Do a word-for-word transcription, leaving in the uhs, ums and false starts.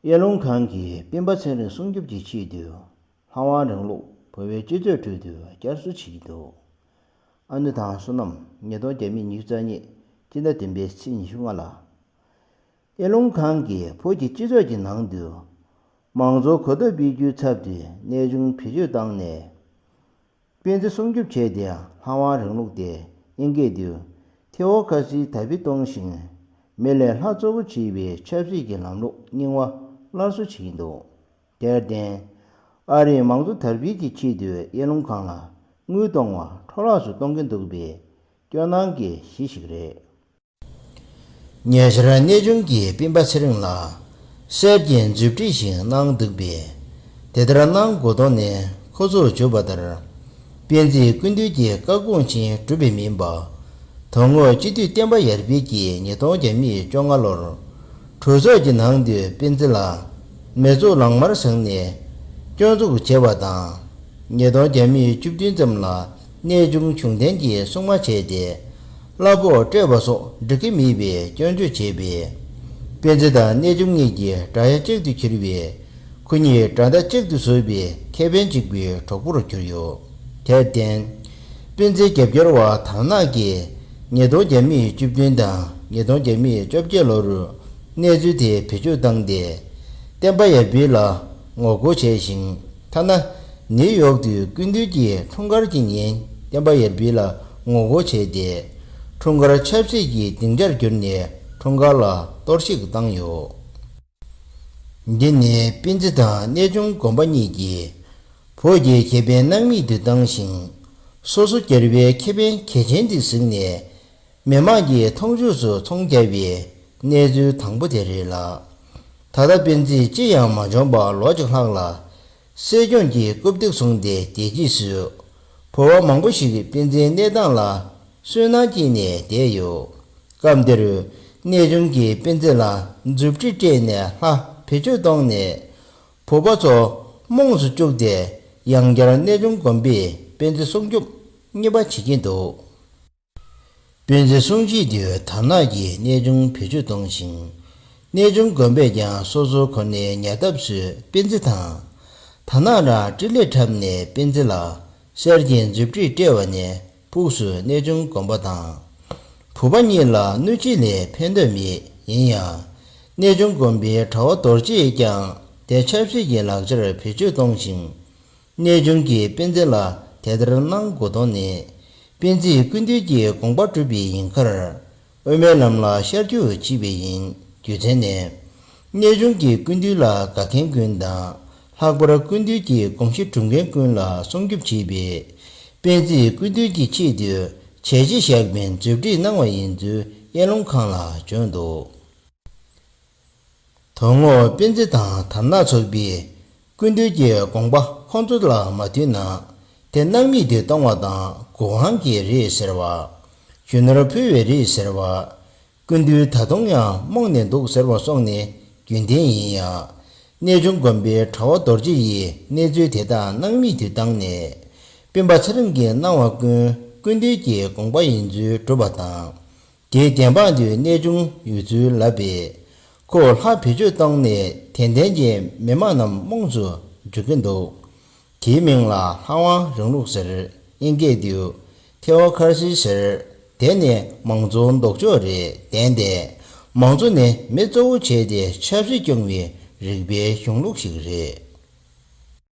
གཡས་རླུང་ཁང་གིས་སྤེན་པ་ཚེ་རིང་སྲུང་སྐྱོབ་ཀྱི་ཆེད་དུ་ལྷ་དབང་རིང་ལུགས་བོད་པའི་སྤྱི་ཚོགས་ཁྲོད་དུ་བསྐྱར་གསོ་བྱེད་ཀྱི་འདུག་ཨ་ནུ་དང་བསོད་ནམས། ཉིས་སྟོང་བརྒྱ་མེད་ཉི་ཤུ་རྩ་གཉིས། སྤྱི་ཟླ་བདུན་པའི་ཚེས་ཉི་ཤུ་ལྔ་ལ། གཡས་རླུང་ཁང་གིས་བོད་ཀྱི་སྤྱི་ཚོགས་ཀྱི་ནང་དུ་མང་གཙོ་གོ་རྟོགས་སྤེལ་རྒྱུའི་ཚབ་ཏུ་གནས་ཆུང་བེད་སྤྱོད་བཏང་ནས། སྤེན་ཚེ་སྲུང་སྐྱོབ་བྱས་ཏེ་ལྷ་དབང་རིང་ལུགས་དེ་དབྱིན་སྐད་དུ་ཐེ་ཝོ་ཁ་སི་དར་སྤེལ་གཏོང་ཞིང་། མི་ལས་ལྷ་གཙོ་བོ་བྱས་པའི་ཆབ་སྲིད་ཀྱི་ལམ་ལུགས་རྙིང་བ་སླར་གསོ་བྱེད་ཀྱི་འདུག་དེར་བརྟེན། ཨ་རིས་མང་གཙོ་དར་སྤེལ་གྱི་ཆེད་དུ་གཡས་རླུང་ཁང་ལ་དངུལ་གཏོང་བ་འཕྲོ་བརླག་ཏུ་གཏོང་གིན་འདུག་པའི་སྐྱོ་སྣང་གི་གཞི་ཞིག་རེད། ཉེ་ཆར་གནས་ཆུང་གིས་སྤེན་པ་ཚེ་རིང་ལ་གསེར་གྱི་མཛུབ་དཀྲིས་ཤིག་གནང་འདུག་པས། དེ་ལྟར་གནང་དགོས་དོན་ནི་ཁོ་ཚོས་བརྗོད་པ་ལྟར། སྤེན་ཚེའི་སྐུ་མདུན་གྱི་བཀའ་དགོངས་བཞིན་གྲུབ་པ་མིན་པ། དོན་དངོས་སྤྱི་འཐུས་བསྟན་པ་ཡར་འཕེལ་གྱིས་ཉིས་སྟོང་བརྒྱ་མེད་བཅོ་ལྔ་ལོར་གྲོས་ཚོགས་ཀྱི་ནང་དུ་སྤེན་ཚེ་ལ་མི་གཙོ་ལག་དམར་བཟུང་ནས་སྐྱོན་འཛུགས་བྱས་པ་དང་། ཉིས་སྟོང་བརྒྱ་མེད་བཅུ་བདུན་ཙམ་ལ་གནས་ཆུང་བྱུང་ལྡན་གྱིས་སྲུང་མ་བྱས་ཏེ། གླ་ཕོགས་སྤྲད་པ་སོགས་འགྲིག་གི་མེད་པའི་སྐྱོན་བརྗོད་བྱས་པས། སྤེན་ཚེ་དང་གནས་ཆུང་གཉིས་ཀྱི་དགྲ་ཡ་གཅིག་ཏུ་གྱུར་བས། ཁོ་གཉིས་དགྲ་ཟླ་གཅིག་ཏུ་བཟོས་པའི་ཁེ་ཕན་གཅིག་པའི་གྲོགས་པོར་གྱུར་ཡོད། དེར་བརྟེན། སྤེན་ཚེའི་རྒྱབ་སྐྱོར་བ་དར་ནག་གིས་ཉིས་སྟོང་བརྒྱ་མེད་བཅུ་བདུན་དང་ཉིས་སྟོང་བརྒྱ་མེད་བཅོ་བརྒྱད་ལོར་གནས་ཚུལ་དེ་བེད་སྤྱོད་བཏང་སྟེ། བསྟན་པ་ཡར་འཕེལ་ལ་ངོ་རྒོལ་བྱས་ཤིང་། ཐ་ན་ནིའུ་ཡོག་ཏུ་སྐུ་མདུན་གྱི་འཁྲུངས་སྐར་གྱི་ཉིན་བསྟན་པ་ཡར་འཕེལ་ལ་ངོ་རྒོལ་བྱས་ཏེ། འཁྲུངས་སྐར་ཆབ་སྲིད་ཀྱི་སྡིངས་ཆར་བསྒྱུར་ནས་འཁྲུངས་སྐར་ལ་གཏོར་བཤིག་བཏང་ཡོད། འདི་ནི་སྤེན་ཚེ་དང་གནས་ཆུང་དགོན་པ་གཉིས་ཀྱིས་བོད་ཀྱི་ཁེ་ཕན་སྣང་མེད་དུ་བཏང་ཞིང་། སོ་སོ་སྒེར་བའི་ཁེ་ཕན་གལ་ཆེན་དུ་གཟིགས་ནས། མི་དམངས་ཀྱི་མཐོང་ཆོས་སུ་ཚོང་རྒྱག་པའི་གནས་ཚུལ་དང་པོ་དེ་རེད་ལ། ད་ལྟ་སྤེན་ཚེས་ཅི་ཡང་མ་བྱུང་བར་ལོ་གཅིག་ལྷག་ལ་སྲིད་སྐྱོང་གི་རྐུབ་སྟེགས་བཟུང་སྟེ་བསྡད་རྗེས་སུ། བོད་པ་མང་པོ་ཞིག་སྤེན་ཚེའི་གནས་སྟངས་ལ་སུན་སྣང་སྐྱེས་ནས་བསྡད་ཡོད། སྐབས་འདིར་གནས་ཆུང་གིས་སྤེན་ཚེ་ལ་མཛུབ་དཀྲིས་སྤྲད་ནས་ལྷ་བེད་སྤྱོད་གཏོང་ནས། བོད་པ་ཚོ་རྨོངས་སུ་བཅུག་སྟེ། ཡང་བསྐྱར་གནས་ཆུང་དགོན་པས་སྤེན་ཚེ་སྲུང་སྐྱོབ་གཉིས་པ་བྱེད་ཀྱིན་འདུག་སྤེན་ཚེ་སྲུང་ཆེད་དུ་དར་ནག་གིས་གནས་ཆུང་བེད་སྤྱོད་གཏོང་ཞིང་། གནས་ཆུང་དགོན་པས་ཀྱང་སོ་སོའི་གོ་གནས་ཉར་ཐབས་སུ་སྤེན་ཚེ་དང་། དར་ནག་རང་སྤྲིན་ལས་འཁྲབ་ནས་སྤེན་ཚེ་ལ་གསེར་གྱི་མཛུབ་དཀྲིས་སྤྲད་པ་ནས་ཕུགས་སུ་གནས་ཆུང་དགོན་པ་དང་། བོད་པ་གཉིས་ལ་གནོད་བྱེད་ལས་ཕན་ཐོགས་མེད། ཡིན་ཡང་། གནས་ཆུང་དགོན་པའི་གྲྭ་བ་རྡོ་རྗེས་ཀྱང་དེ་ཆབ་སྲིད་ཀྱི་ལག་ཆར་བེད་སྤྱོད་གཏོང་ཞིང་། གནས་ཆུང་གིས་སྤེན་ཚེ་ལ་དེ་ལྟར་གནང་དགོས་དོན་ནི། སྤེན་ཚེས་སྐུ་མདུན་གྱི་དགོངས་པ་སྒྲུབ་པའི་ཡིན་ཁར། དབུ་མའི་ལམ་ལ་ཤར་བསྐྱོད་བྱས་པ་ཡིན། རྒྱུ་མཚན་ནི། གནས་ཆུང་གིས་སྐུ་མདུན་ལ་དགའ་མཁན་ཀུན་དང་། ལྷག་པར་སྐུ་མདུན་གྱི་དགོངས་གཞི་སྒྲུབ་མཁན་ཀུན་ལ་སྲུང་སྐྱོབ་བྱས་པས། སྤེན་ཚེས་སྐུ་མདུན་གྱི་ཆེད་དུ་བྱས་རྗེས་བཞག་པའི་མཛུབ་དཀྲིས་གནང་བ་ཡིན་ཚུལ་གཡས་རླུང་ཁང་ལ་བྱོན་འདུག་དོན་ངོ་སྤེན་ཚེ་དང་དར་ནག་ཚོགས་པས་སྐུ་མདུན་གྱི་དགོངས་པ་ཁོང་ཚོ་ལ་མ་མཐུན་ན། དེ་སྣང་མེད་དུ་གཏོང་བ་དང་དགོས་དབང་གིས་རེད་ཟེར་བ། རྒྱུ་ནོར་ཕུལ་བས་རེད་ཟེར་བ། སྐུ་མདུན་ད་དུང་ཡང་རྨོངས་ནས་འདུག་ཟེར་བ་སོགས་ནི་རྒྱུན་ལྡན་ཡིན་ཡང་། གནས་ཆུང་དགོན་པའི་གྲྭ་བ་རྡོ་རྗེ་ཡིས་གནས་ཚུལ་དེ་དག་སྣང་མེད་དུ་བཏང་ནས། སྤེན་པ་ཚེ་རིང་གིས་གནང་བ་ཀུན་སྐུ་མདུན་གྱི་དགོངས་པ་ཡིན་ཚུལ་སྒྲུབ་པ་དང་། དེའི་བདེན་དཔང་དུ་གནས་ཆུང་ཡོད་ཚུལ་ལབ་པས། ཁོས་ལྷ་བེད་སྤྱོད་བཏང་ནས་དད་ལྡན་གྱི་མི་མང་རྣམས་རྨོངས་སུ་འཇུག་གིན་འདུག་དེའི་མིང་ལ་ལྷ་དབང་རིང་ལུགས་ཟེར། དབྱིན་སྐད་དུ་ཐེ་ཝོ་ཁ་ར་སི་ཟེར། དེ་ནི་མང་གཙོའི་ལྡོག་ཕྱོགས་རེད། བདེན་ཏེ། མང་གཙོ་ནི་མི་གཙོ་བོ་བྱས་ཏེ་ཆབ་སྲིད་སྐྱོང་བའི་རིག་པའི་གཞུང་ལུགས་ཤིག་རེད།